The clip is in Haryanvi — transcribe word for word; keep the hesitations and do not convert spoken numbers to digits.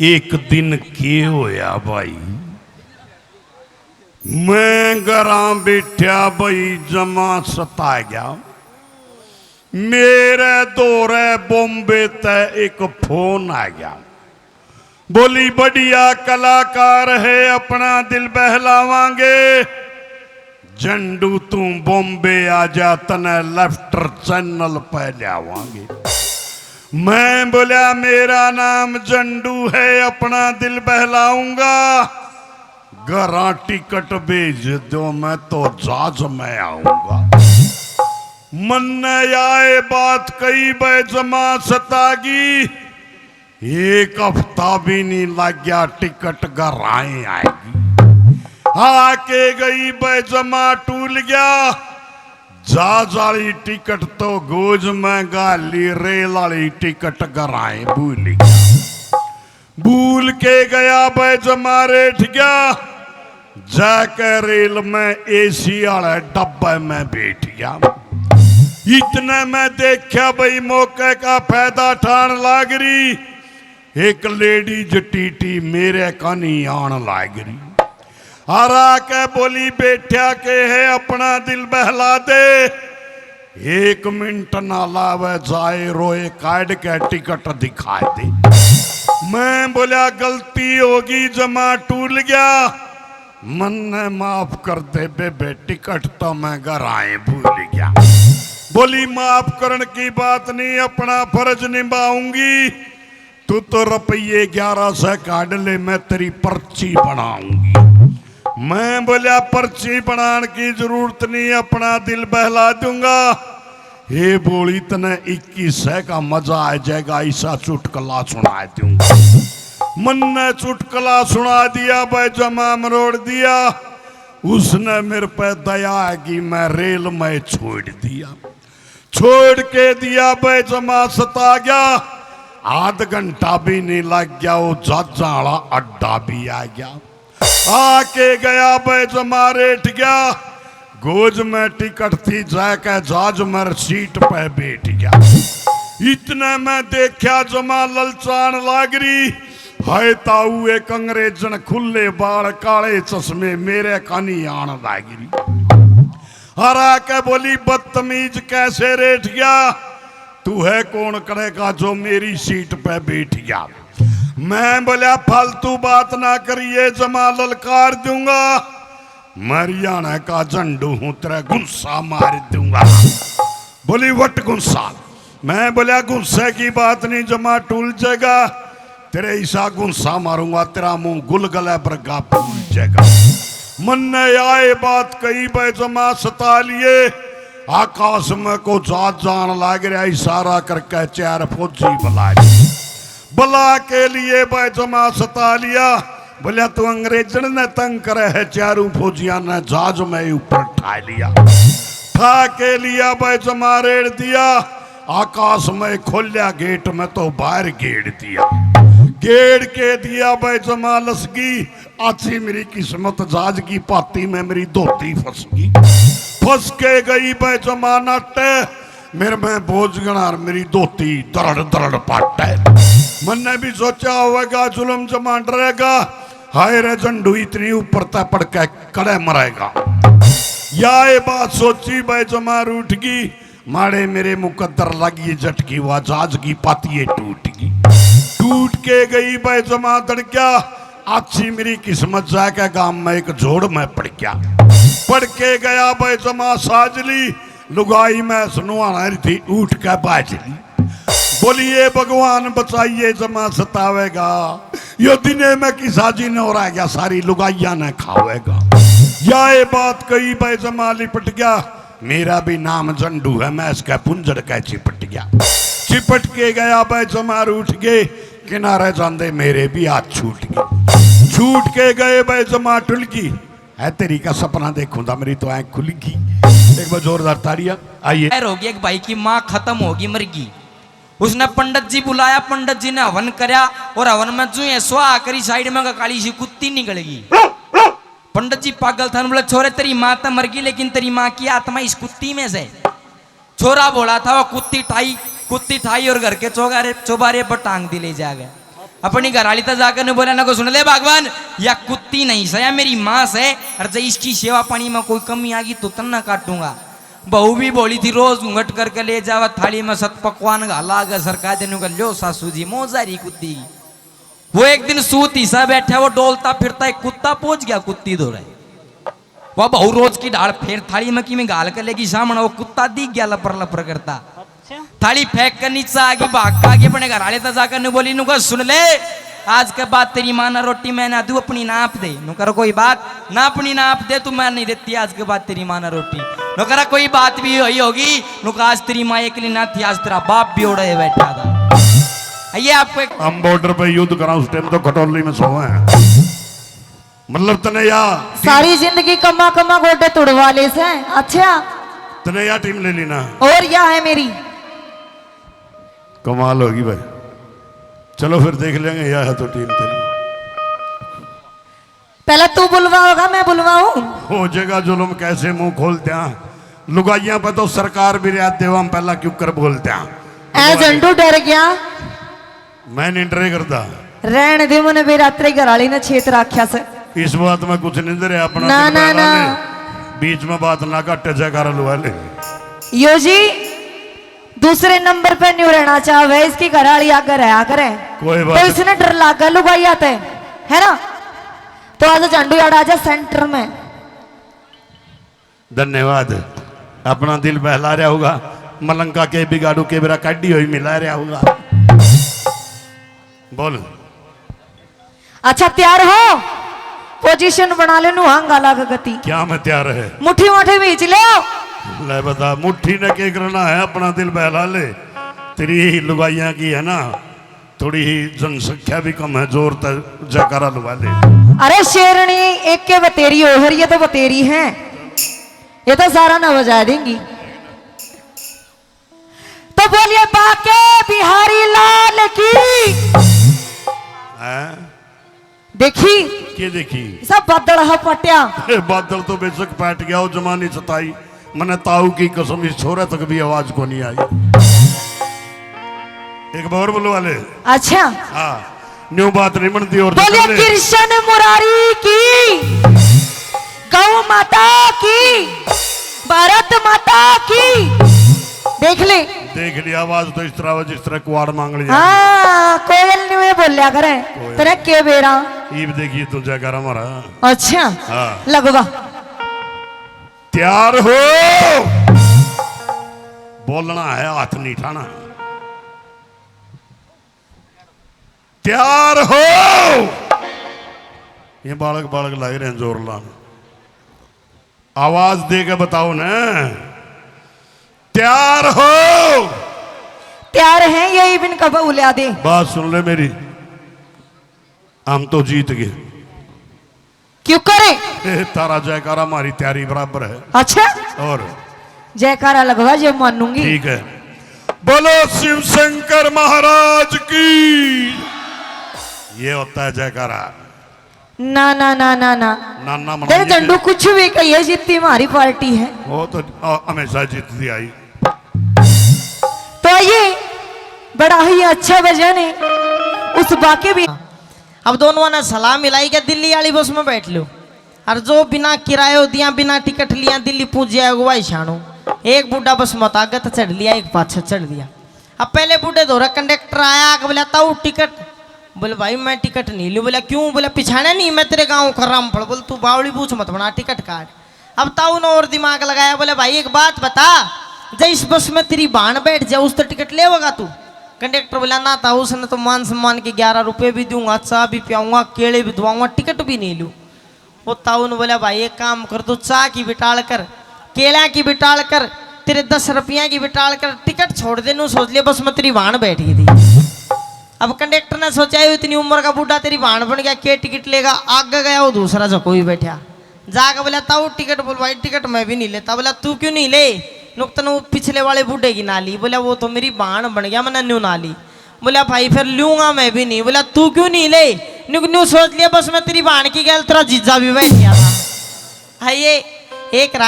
एक दिन के होया भाई, मैं घरां बैठा भाई, जमा सता गया। मेरे धोरे बॉम्बे तै एक फोन आ गया। बोली, बढ़िया कलाकार है, अपना दिल बहलावांगे। झंडू, तू बॉम्बे आ जा, तने लेफ्टर चैनल पे ल्यावांगे। मैं बोला, मेरा नाम झंडू है, अपना दिल बहलाऊंगा। घरां टिकट भेज दो, मैं तो जहाज में आऊंगा। मन्ने याए बात कही, भाई जमा सतागी। एक हफ्ता भी नहीं लग गया, टिकट घर आए आएगी। आके गई भाई जमा टूल गया। जहाज वाली टिकट तो गोज में घाली, रेल वाली टिकट घर आए भूल गया। भूल के गया भाई जमा रेठ गया। जाके रेल में एसी वाले डब्बे में बैठ गया। इतने में देखा भाई, मौके का फायदा ठाण लाग रही, एक लेडीज टीटी मेरे कानी आण लाग रही। और आके बोली, बैठा के है, अपना दिल बहला दे। एक मिनट ना लावे, जाए रोए, काट के टिकट दिखा दे। मैं बोला, गलती होगी, जमा टूल गया, मन्ने माफ कर दे बेबे, टिकट तो मैं घर आए भूल गया। बोली, माफ करण की बात नहीं, अपना फर्ज निभाऊंगी। तू तो रुपये ग्यारह सौ काट ले, मैं तेरी पर्ची बनाऊंगी। मैं बोला, पर्ची बनाने की जरूरत नहीं, अपना दिल बहला दूंगा। हे बोली, तने इक्कीस सौ का मजा आ जाएगा, ऐसा चुटकुला सुना दूंगा। मन्ने चुटकुला सुना दिया, भाई जमा मरोड़ दिया। उसने मेरे पे दया की मैं रेल में छोड़ दिया। छोड़ के दिया भाई जमा सता गया। आध घंटा भी नहीं लग गया, वो जहाजां वाला अड्डा भी आ गया। आके गया भाई जमा रेठ गया। गोज में टिकट थी, जाके जहाज में सीट पे बैठ गया। इतने में देखा जमा ललचान लाग रही। हाय ताऊ, एक अंग्रेजन, खुले बाल, काले चश्मे, मेरे कानी आन लाग रही। और आके बोली, बदतमीज, कैसे रेठ गया? तू है कौन कड़े का जो मेरी सीट पे बैठ गया? मैं बोला, फालतू बात ना करिए, जमा ललकार दूंगा। मैं हरियाणा का झंडू हूँ, तेरा गुस्सा मार दूंगा। बोली, वट गुस्सा। मैं बोला, गुस्से की बात नहीं, जमा टूल जाएगा। तेरे ऐसा गुस्सा मारूंगा, तेरा मुंह गुलगुले बरगा फूल जाएगा। मन्ने आए बात कही, भाई जमा सता लिए। आकाश में को जहाज जान लाग रहा, इशारा करके चार फौजी बुला लिए। बुला के लिए भाई जमा सता लिया। बोलिया, तू अंग्रेजन ने तंग करे है, चारों फौजिया ने जहाज में ही ऊपर ठा लिया। ठा के लिया भाई जमा रेड़ दिया। आकाश में खोलिया गेट में तो बाहर गेड़ दिया। गेड़ के दिया भाई जमा लसगी। आछी मेरी किस्मत, जहाज की पाती में मेरी धोती फंस गई। फंस के गई भाई जमा नट। मेरे में बोझ घणा और मेरी धोती दरड़ दरड़ पाटे। मन्ने भी सोचा होवेगा, जुल्म जमा डरेगा, हाय रे झंडू, इतनी ऊपर तै पड़ के कड़े मरेगा। या ये बात सोची भाई जमा रूठ गई। माड़े मेरे मुकद्दर लगी झटकी, वा जहाज की पाती टूट गई। टूट के गई भाई जमा दड़क्या। आछी मेरी किस्मत, जाके गाम में एक जोड़ में पड़ गया। पड़ के गया भाई जमा साजली। लुगाई मैं सुनवाना रही थी, उठ के बाज ली। बोलिए, भगवान बचाइए, जमा सतावेगा। यो दिने में किसा जी ने और आ गया, सारी लुगाइया ने खावेगा। या ये बात कही भाई जमा लिपट गया। मेरा भी नाम झंडू है, मैं इसके पुंजड़ के चिपट गया। चिपट के गया भाई जमा रूठ गए। किनारे जांदे मेरे भी हाथ छूट गए। छूट के गए भाई जमा टुलकी। है तेरी का सपना देखूं था, मेरी तो आंख खुल गई। एक बार जोरदार तालियां। आइए। खैर होगी, एक भाई की माँ खत्म होगी, मर गई। उसने पंडित जी बुलाया, पंडित जी ने हवन करया और हवन में जूं ये स्वाहा करी, साइड में काली सी कुत्ती निकल गई। पंडित जी पागल था, बोले, छोरे, तेरी माँ तो मर गई, लेकिन तेरी माँ की आत्मा इस कुत्ती में से। छोरा भोला था, वो कुत्ती ठाई, कुत्ती ठाई और घर के चौगारे, चौबारे पर टांग दी ले जाके। अपनी घरआली तक जाकर ने बोला ना को, "सुन ले भगवान, या कुत्ती नहीं सै, या मेरी माँ सै, और जब इसकी सेवा पानी में कोई कमी आ गई तो तन्ना काटूंगा।" बहू भी बोली थी, रोज घूंघट करके ले जावा थाली में सत पकवान घाला, आगे सरका देने का, "लो सासू जी, मौजा रही कुत्ती।" वो एक दिन सूती सा बैठा, वो डोलता फिरता एक कुत्ता पहुंच गया कुत्ती धोरे। वह बहू रोज की ढाल फेर थाली में किमें घाल कर लेगी, सामने वो कुत्ता दिख गया लपर लपर करता। अच्छा। थाली फेंक कर नीचे आ गई, भाग के आगे अपने घर आले तक जाकर ने बोली, नुका, "सुन ले, आज के बाद तेरी माँ ना रोटी मैं ना दूँ, अपनी नाप दे।" नुकर, "कोई बात ना, अपनी नाप दे तू, मैं नहीं देती आज के बाद तेरी माँ ना रोटी।" नुकर, "कोई बात भी हुई होगी, नुका, आज तेरी माँ एकली ना थी, आज तेरा बाप भी ओढ़े बैठा था।" ये आपको एक हम बॉर्डर पे युद्ध करा, उस टाइम तो खटोली में सोए हैं। मतलब तने या सारी जिंदगी कमा कमा गोडे तुड़वा ले से। अच्छा। तने या टीम ले ली ना। और या है मेरी। कमाल होगी भाई। चलो फिर देख लेंगे, या है तो टीम तेरी। पहले तू बुलवाओगा, मैं बुलवाऊं? हो जाएगा जुल्म, कैसे मुंह खोलते हैं। लुगाइयां पे तो सरकार भी रियायत देवा, हम पहला क्यों कर बोलते हैं। ए झंडू डर गया। मैं नहीं डरे करता। रहने दे, मैंने भी रात्रि घर वाली ने छेत रखा से। इस बात में कुछ नहीं डरे, अपना ना, दिल ना, बहला ना। ले। बीच में बात ना काटे, जयकारा लुआ ले। यो जी, दूसरे नंबर पे न्यू रहना चाहे, इसकी घर वाली आगे रहा करे। कोई बात तो इसने डर लागा लुगाइया ते, है ना? तो आज झंडू यार आजा सेंटर में। धन्यवाद। अपना दिल बहला रहा होगा, मलंका के बिगाड़ू के बेरा काढ़ी हुई मिला रहा होगा। बोल। अच्छा, तैयार हो? पोजीशन बना ले, नु हांगा लाग गति। क्या मैं तैयार है? मुट्ठी माठे बीच ले। ले बता, मुट्ठी ने के करना है, अपना दिल बहला ले। तेरी लुगाइयां की है ना, थोड़ी ही जनसंख्या भी कम है, जोर तक जयकारा लुआ ले। अरे शेरनी, एक के बतेरी हो, हर ये तो बतेरी है, ये तो सारा ना बजा देंगी। तो बोलिए बाके बिहारी लाल की। हैं? देखी? के देखी? सब बादल हा पटिया। ए, बादल तो बेशक पाट गया, वो जमानी सताई। मने ताऊ की कसम, इस छोरे तक भी आवाज को नहीं आई। एक बार बोलो वाले। अच्छा। हाँ, न्यू बात नहीं बनती। और बोलिए निकल ले। कृष्ण मुरारी की, गौ माता की, भारत माता की। देख ले। देख लिया, आवाज तो इस तरह हो जिस तरह कुआड़ मांग लिया। हाँ, कोयल न्यू ये बोलिया करे। कोयल। तेरा के बेरा? ईब देखिए तू जयकारा मारा। अच्छा। हाँ। लगवा। तैयार हो? बोलना है, हाथ नहीं उठाना। तैयार हो? ये बालक, बालक लग रहे हैं जोर लान। आवाज दे के बताओ ना। तैयार हो? तैयार हैं, यही बिन कब उल्या दे। बात सुन ले मेरी, हम तो जीत गए। क्यों करे? ए, तारा जयकारा, हमारी तैयारी बराबर है। अच्छा? और? जयकारा लगवा, जो मानूंगी। ठीक है, बोलो शिव शंकर महाराज की। ये होता है जयकारा। ना, ना, ना, ना, ना। ना, ना, तेरे मनाइए। झंडू कुछ भी कहिए, जीती हमारी पार्टी है। वो तो, आ, हमेशा जीतती आई। तो ये बड़ा ही अच्छा भजन है, उस बाके भी। अब दोनों ने सलाह मिलाई के दिल्ली वाली बस में बैठ लो, और जो बिना किरायो दिया, बिना टिकट लिया दिल्ली पहुंच जाएगा, वही शाणो। एक बूढ़ा बस में आगे तो चढ़ लिया, एक पाछे चढ़ लिया। अब पहले बूढ़े धोरे कंडक्टर आया, आके बोला, "ताऊ टिकट?" बोले, "भाई मैं टिकट नहीं लूँ।" बोला, "क्यों?" बोला, "पिछाने नहीं, मैं तेरे गाँव का रामफल।" बोले, "तू बावली बूझ मत बना, टिकट काट।" अब ताऊ ने और दिमाग लगाया, बोले, "भाई एक बात बता, जब इस बस में तेरी भाण बैठ जाए, उस तो टिकट लेवेगा तू?" कंडक्टर बोला, "ना ताऊ, उसने तो मान सम्मान के ग्यारह रुपये भी दूंगा, चाय भी पियाऊंगा, केले भी धुआऊंगा, टिकट भी नहीं लूँ।" वो ताऊ ने बोला, "भाई एक काम कर, तू चाय की भी टाल कर, केला की भी टाल कर, तेरे दस रुपया की भी टाल कर, टिकट छोड़ दे, नू सोच ले बस में तेरी भाण बैठ गई थी।" अब कंडक्टर ने सोचा, "यो इतनी उम्र का बूढ़ा तेरी भाण बन गया, के टिकट लेगा?" आगे गया, वो दूसरा झको भी बैठा। जाके बोला, "ताऊ टिकट?" बोल, "भाई टिकट मैं भी नहीं लेता।" बोला, "तू क्यों नहीं ले?" नुकतन वो पिछले वाले बूढ़े की ना ली। बोला, "वो तो मेरी भाण बन गया, मैंने न्यू ना ली।" बोला, "भाई फिर लूंगा मैं भी नहीं।" बोला, "तू क्यों नहीं ले?" न्यू, न्यू सोच लिया, बस मैं तेरी भाण की गैल तेरा जीजा भी बैठ गया था। है ये एक रा-